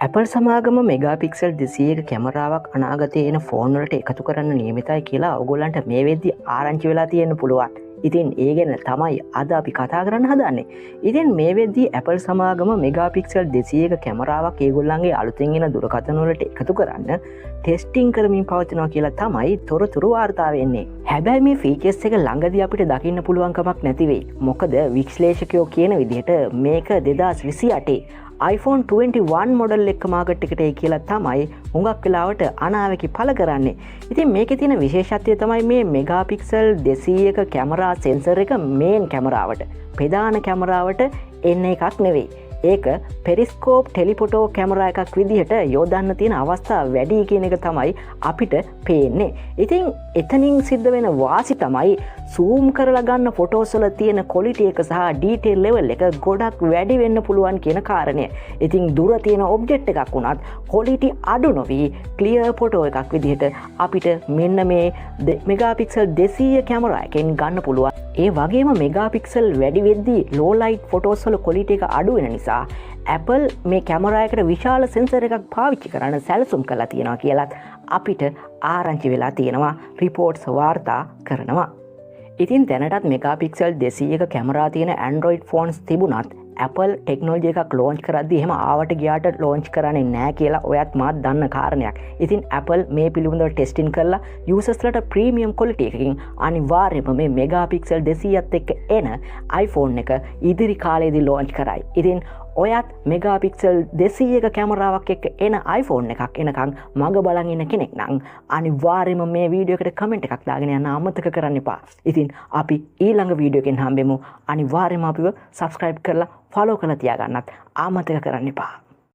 Apple සමාගම megapixel 200ක කැමරාවක් අනාගතයේ එන ෆෝන් වලට එකතු කරන්න නියමිතයි කියලා ඔයගොල්ලන්ට මේ වෙද්දි ආරංචි වෙලා තියෙන්න පුළුවන්. ඉතින් ඒ ගැන තමයි අද අපි කතා කරන්න හදන්නේ. ඉතින් මේ වෙද්දි Apple සමාගම මෙගාපික්සල් 200ක කැමරාවක් ඒගොල්ලන්ගේ අලුතෙන් එන දුරකථන වලට එකතු කරන්න ටෙස්ටිං කරමින් පවතිනවා කියලා තමයි තොරතුරු වාර්තා වෙන්නේ. හැබැයි මේ ෆීචර්ස් එක ළඟදී අපිට දකින්න පුළුවන්කමක් නැති වෙයි. මොකද විශ්ලේෂකයෝ කියන විදිහට මේක 2028 iPhone 21 model එක මාකට් එකට එයි කියලා තමයි හුඟක් වෙලාවට අනාවැකි පළ කරන්නේ. ඉතින් මේකේ තියෙන විශේෂත්වය තමයි මේ මෙගාපික්සල් 200ක කැමරා සෙන්සර් එක මේන් කැමරාවට, ප්‍රධාන කැමරාවට එන්න එකක් නෙවෙයි. ඒක පෙරිස්කෝප් ටෙලිෆොටෝ කැමරා එකක් විදිහට යොදන්න තියෙන අවස්ථා වැඩි කියන එක තමයි අපිට පේන්නේ. ඉතින් එතනින් සිද්ධ වෙන වාසි තමයි සූම් කරලා ගන්න ෆොටෝස් වල තියෙන ක්වොලිටි එක සහ ඩීටේල් ලෙවල් එක ගොඩක් වැඩි වෙන්න පුළුවන් කියන කාරණය. ඉතින් දුර තියෙන ඔබ්ජෙක්ට් එකක් වුණත් ක්වොලිටි අඩු නොවී ක්ලියර් ෆොටෝ එකක් විදිහට අපිට මෙන්න මේ මෙගාපික්සල් 200 කැමරා එකෙන් ගන්න පුළුවන්. ඒ වගේම මෙගාපික්සල් වැඩි වෙද්දී ලෝ ලයිට් ෆොටෝස් වල ක්වොලිටි එක අඩු වෙන නිසා Apple මේ කැමරා එකට විශාල සෙන්සර් එකක් පාවිච්චි කරන්න සැලසුම් කරලා තියෙනවා කියලත් අපිට ආරංචි වෙලා තියෙනවා, රිපෝට්ස් වාර්තා කරනවා. ඉතින් දැනටත් මෙගාපික්සල් 200ක කැමරා තියෙන Android phones තිබුණත් Apple technology එකක් ලෝන්ච් කරද්දී එහෙම ආවට ගියාට ලෝන්ච් කරන්නේ නෑ කියලා ඔයත් මාත් දන්න කාරණයක්. ඉතින් Apple මේ පිළිබඳව ටෙස්ටිං කරලා යූසර්ස්ලට ප්‍රීමියම් ක්වොලිටි එකකින් අනිවාර්යයෙන්ම මේ මෙගාපික්සල් 200ත් එක්ක එන iPhone එක ඉදිරි කාලයේදී ලෝන්ච් කරයි. ඉතින් ඔයත් මෙගාපික්සල් 200ක කැමරාවක් එක්ක එන iPhone එකක් එනකන් මග බලන් ඉන්න කෙනෙක් නම් අනිවාර්යයෙන්ම මේ වීඩියෝ එකට කමෙන්ට් එකක් දාගෙන යන්න අමතක කරන්න එපා. ඉතින් අපි ඊළඟ වීඩියෝ එකෙන් හම්බෙමු. අනිවාර්යයෙන්ම අපිව සබ්ස්ක්‍රයිබ් කරලා ෆලෝ කරලා තියාගන්නත් අමතක කරන්න එපා.